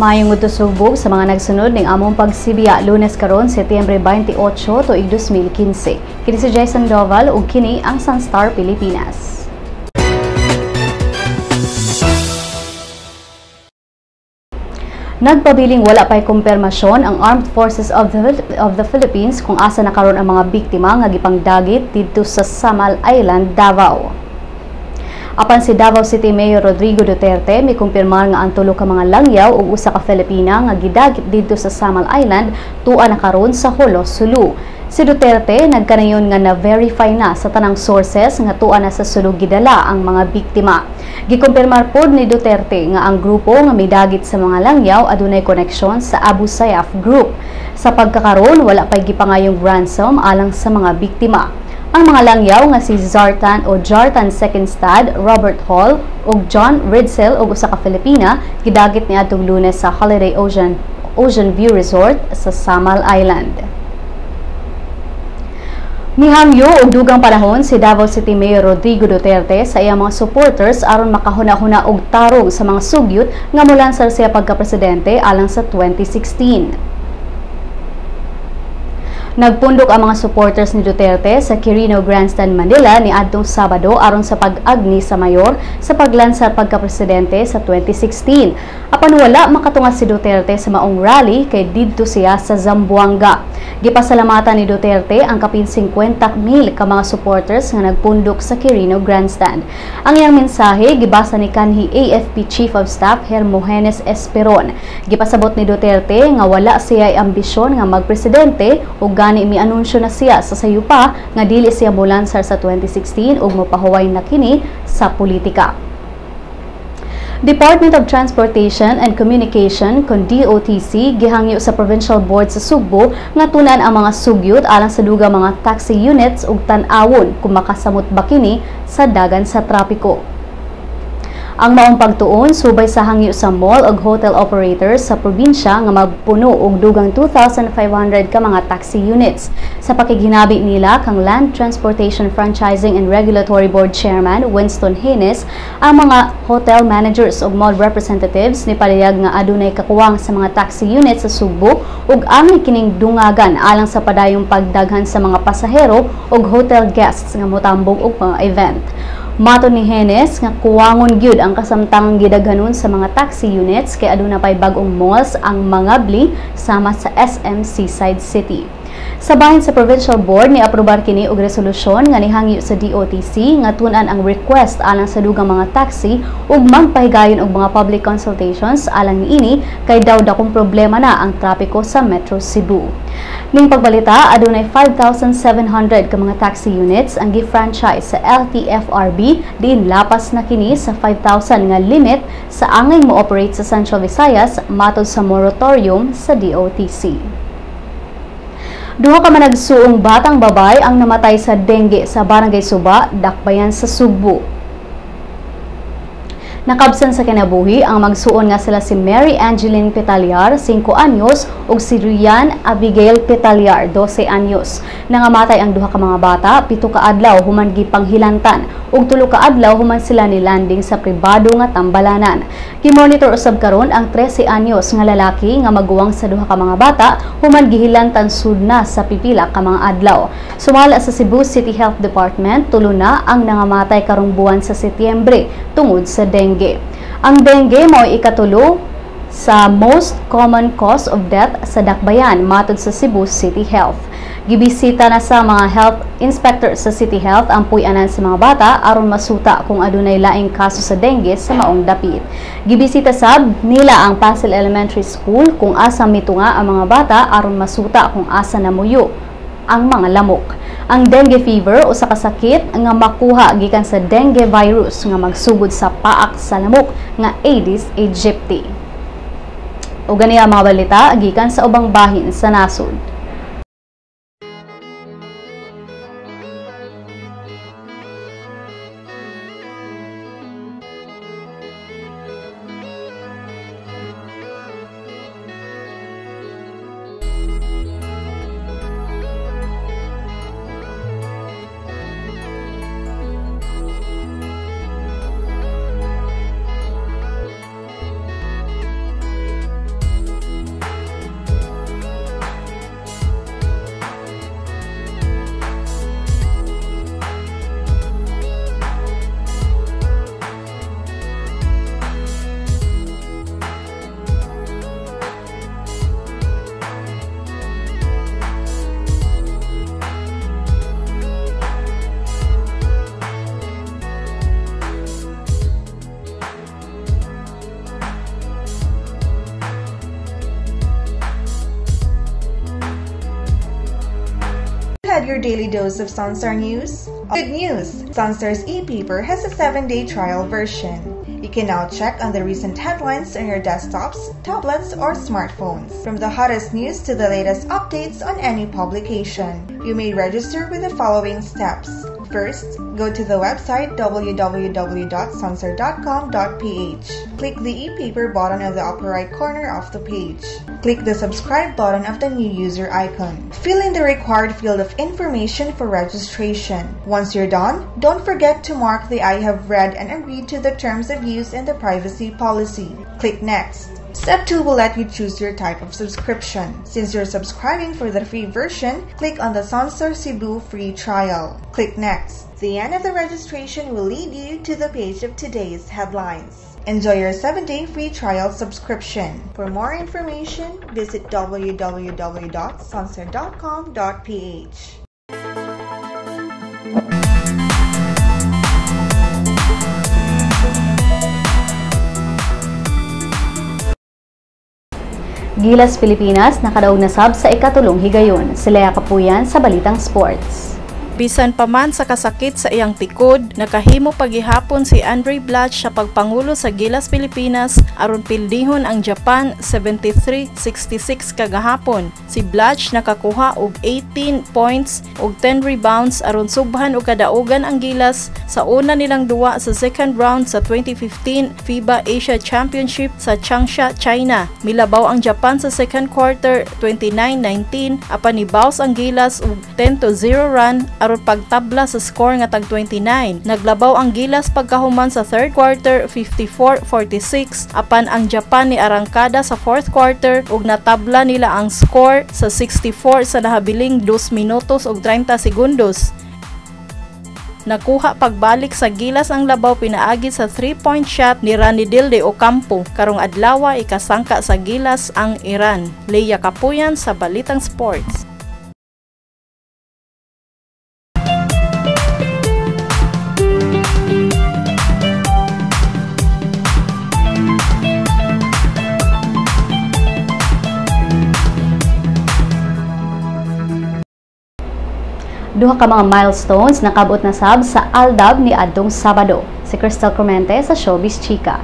Maayong udto, Sugbo, sa mga nagsunod ning among pagsibiya, Lunes karon, Setyembre 28, tuig 2015. Kini si Jason Doval ug kini ang Sunstar Pilipinas. Nagpabiling wala pa'y kumpirmasyon ang Armed Forces of the Philippines kung asa na karon ang mga biktima nga gipangdagit didto sa Samal Island, Davao. Apan si Davao City Mayor Rodrigo Duterte mikumpirmar nga ang tulo ka mga langyaw ug usa ka Filipina nga gidagit didto sa Samal Island tua na karon sa Jolo, Sulu. Si Duterte nagkanayon nga na-verify na sa tanang sources nga tua na sa Sulu gidala ang mga biktima. Gikumpirmar pod ni Duterte nga ang grupo nga midagit sa mga langyaw adunay koneksyon sa Abu Sayyaf Group. Sa pagkakaron, wala pay gipangayong ransom alang sa mga biktima. Ang mga langyaw nga si Zartan o Jartan Secondstad, Robert Hall ug John Ridsel ug usa ka Filipina gidagit niadtong Lunes sa Holiday Ocean View Resort sa Samal Island. Mihangyo og dugang panahon si Davao City Mayor Rodrigo Duterte sa iyang mga supporters aron makahuna-huna og tarong sa mga sugyot nga molansar siya pagka-presidente alang sa 2016. Nagpundok ang mga supporters ni Duterte sa Quirino Grandstand, Manila niadtong Sabado aron sa pag-agni sa mayor sa paglansar pagka-presidente sa 2016. Apan wala makatunga si Duterte sa maong rally kay didto siya sa Zamboanga. Gipasalamatan ni Duterte ang kapin 50,000 ka mga supporters nga nagpundok sa Quirino Grandstand. Ang iyang mensahe gibasa ni kanhi AFP Chief of Staff Hermogenes Esperon. Gipasabot ni Duterte nga wala siya ambisyon nga magpresidente ug gani mianunsyo na siya sa sayupa nga dili siya molansar sa 2016 ug mopahuway na kini sa politika. Department of Transportation and Communication kon DOTC gihangyo sa Provincial Board sa Sugbo nga tunan ang mga sugyot alang sa dugang mga taxi units ug tan-awon kung makasamot ba kini sa dagan sa trapiko. Ang maong pagtuon subay sa hangyo sa mall ug hotel operators sa probinsya nga magpuno og dugang 2,500 ka mga taxi units. Sa pakighinabi nila kang Land Transportation Franchising and Regulatory Board Chairman Winston Haynes, ang mga hotel managers ug mall representatives ni palihag nga adunay kakuwang sa mga taxi units sa Sugbo ug angay kining dungagan alang sa padayong pagdaghan sa mga pasahero ug hotel guests nga motambong og mga event. Mato ni Henes nga kuwangon gyud ang kasamtangang gidaghanon sa mga taxi units kay aduna pay bag-ong malls ang Mangabli sama sa SM Seaside City. Sa bahin sa Provincial Board ni aprobar kini og resolusyon nga nihangyo sa DOTC nga tun-an ang request alang sa dugang mga taxi ug magpahigayon og mga public consultations alang niini kay daw dakong problema na ang trapiko sa Metro Cebu. Ning pagbalita, adunay 5,700 ka mga taxi units ang gi-franchise sa LTFRB diin lapas na kini sa 5,000 nga limit sa angay mo-operate sa Central Visayas matod sa moratorium sa DOTC. Duha ka managsuong batang babay ang namatay sa dengue sa Barangay Suba, Dakbayan sa Sugbo. Nakabsan sa kinabuhi ang magsuon nga sila si Mary Angeline Petaliar, 5 anyos, ug si Rian Abigail Petaliar, 12 anyos. Nangamatay ang duha ka mga bata, 7 ka adlaw human gipanghilantan ug 3 ka adlaw human sila ni landing sa pribado nga tambalanan. Gimonitor usab karon ang 13 anyos nga lalaki nga maguwang sa duha ka mga bata human gihilantan sud na sa pipila ka mga adlaw. Sumala sa Cebu City Health Department, tulo na ang nangamatay karong buwan sa Setyembre tungod sa dengue. Ang dengue mao'y ikatulo sa most common cause of death sa Dakbayan matod sa Cebu City Health. Gibisita na sa mga health inspector sa City Health ang puy-anan sa mga bata aron masuta kung adunay laing kaso sa dengue sa maong dapit. Gibisita sab nila ang Pasil Elementary School kung asa mitunga ang mga bata aron masuta kung asa namuyo ang mga lamok. Ang dengue fever usa ka sakit nga makuha gikan sa dengue virus nga magsugod sa paak sa lamok nga Aedes aegypti. O gani ang mga balita gikan sa ubang bahin sa nasod. had your daily dose of Sunstar News? Good news! Sunstar's e-paper has a 7-day trial version. You can now check on the recent headlines on your desktops, tablets, or smartphones. From the hottest news to the latest updates on any publication. You may register with the following steps. First, go to the website www.sunstar.com.ph. Click the e-paper button on the upper right corner of the page. Click the subscribe button of the new user icon. Fill in the required field of information for registration. Once you're done, don't forget to mark the I have read and agreed to the terms of use and the privacy policy. Click Next. Step 2 will let you choose your type of subscription. Since you're subscribing for the free version, click on the Sunstar Cebu free trial. Click Next. The end of the registration will lead you to the page of today's headlines. Enjoy your 7-day free trial subscription. For more information, visit www.sunstar.com.ph. Gilas Pilipinas nakadaog na sab sa ikatulong higayon. Sila Kapuyan sa Balitang Sports. Bisan pa man sa kasakit sa iyang tikod, nakahimo pagihapon si Andre Blatch sa pagpangulo sa Gilas Pilipinas aron pildihon ang Japan 73-66 kagahapon. Si Blatch nakakuha og 18 points ug 10 rebounds aron subhan og kadaugan ang Gilas sa una nilang duwa sa second round sa 2015 FIBA Asia Championship sa Changsha, China. Milabaw ang Japan sa second quarter 29-19 apan nibaws ang Gilas og 10-0 run aron pagtabla sa score nga tag 29. Naglabaw ang Gilas pagkahuman sa third quarter 54-46 apan ang Japan ni arangkada sa fourth quarter ug natabla nila ang score sa 64 sa nahabiling 2 minutos ug 30 segundos. Nakuha pagbalik sa Gilas ang labaw pinaagi sa 3-point shot ni Ranidel de Ocampo. Karong adlaw ikasangka sa Gilas ang Iran. Leia Kapuyan sa Balitang Sports. Duha ka mga milestones nakabot na sab sa AlDub ni adtong Sabado. Si Crystal Clemente sa Showbiz Chika.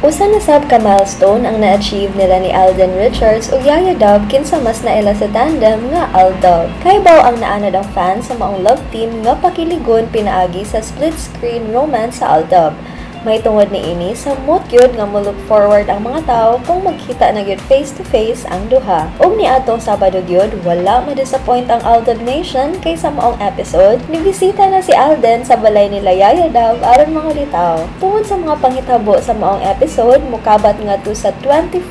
Usa na sab ka milestone ang na-achieve nila ni Alden Richards ug Yaya Dub kinsa mas naila sa tandem nga AlDub. Kaybaw ang naanad ang fans sa maong love team nga pakiligon pinaagi sa split-screen romance sa AlDub. May tungod ni ini sa gyud nga mo look forward ang mga tao kung magkita na gyud face to face ang duha. Ug niadtong Sabado gyud wala ma-disappoint ang AlDub Nation kay sa maong episode nibisita na si Alden sa balay nila Yaya Dub aron mangulitaw. Tungod sa mga panghitabo sa maong episode, mukabat ngadto sa 25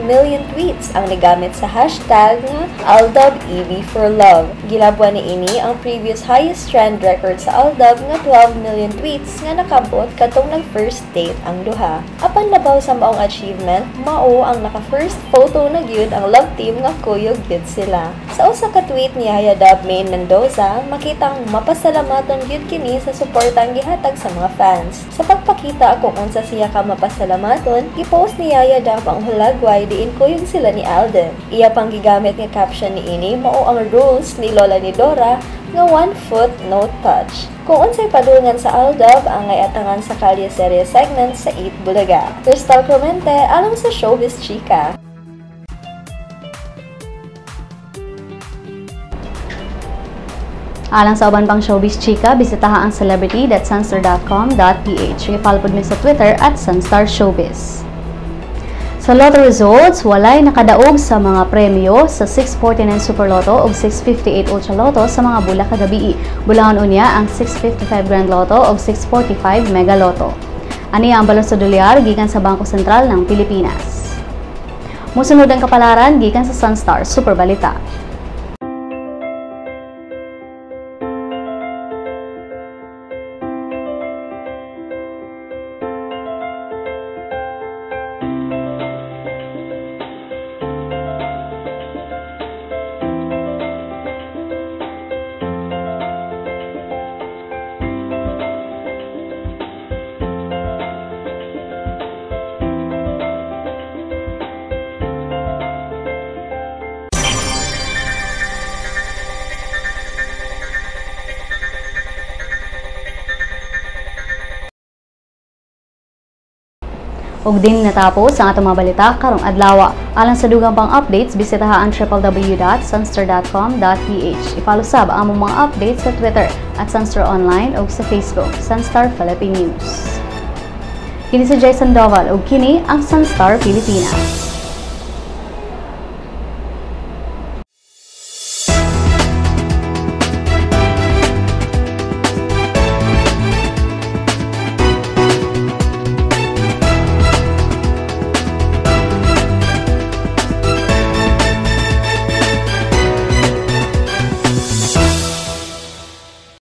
million tweets ang nigamit sa hashtag nga AlDubEB for Love. Gilabwan ni ini ang previous highest trend record sa AlDub nga 12 million tweets nga nakabot katong nag first date ang duha. Apan labaw sa maong achievement, mao ang naka-first photo na gyud ang love team nga kuyog gyud sila. Sa usa ka tweet ni Yaya Dub Maine Mendoza, makitang mapasalamaton gyud kini sa suportang gihatag sa mga fans. Sa pagpakita kung unsa siya ka mapasalamaton, gipost ni Yaya Dub ang hulagway diin kuyog sila ni Alden. Iya pang gigamit nga caption niini mao ang rules ni Lola ni Dora nga 1 foot no touch. Kung unsay padulngan sa AlDub ang atangan sa Kalye Serye segment sa 8 Bulaga. Crystal Clemente alang sa Showbiz Chika. Alang sa uban pang Showbiz Chika, bisitaha ang celebrity.sunstar.com.ph. I-follow pod mi sa Twitter at Sunstar Showbiz. Sa lotto results, walay nakadaog sa mga premyo sa 649 Super Lotto o 658 Ultra Lotto sa mga bula kagabii. Bulangon unya ang 655 Grand Lotto o 645 Mega Lotto. Ani ang balon sa dolyar gikan sa Bangko Sentral ng Pilipinas. Musunod ang kapalaran gikan sa Sunstar Super Balita. Ug dinhi natapos ang atong mga balita karong adlaw. Alang sa dugang pang updates, bisitaha ang www.sunstar.com.ph. I-follow sab ang among mga updates sa Twitter @SunstarOnline ug sa Facebook, Sunstar Philippine News. Kini si Jason Doval ug kini ang Sunstar Pilipinas.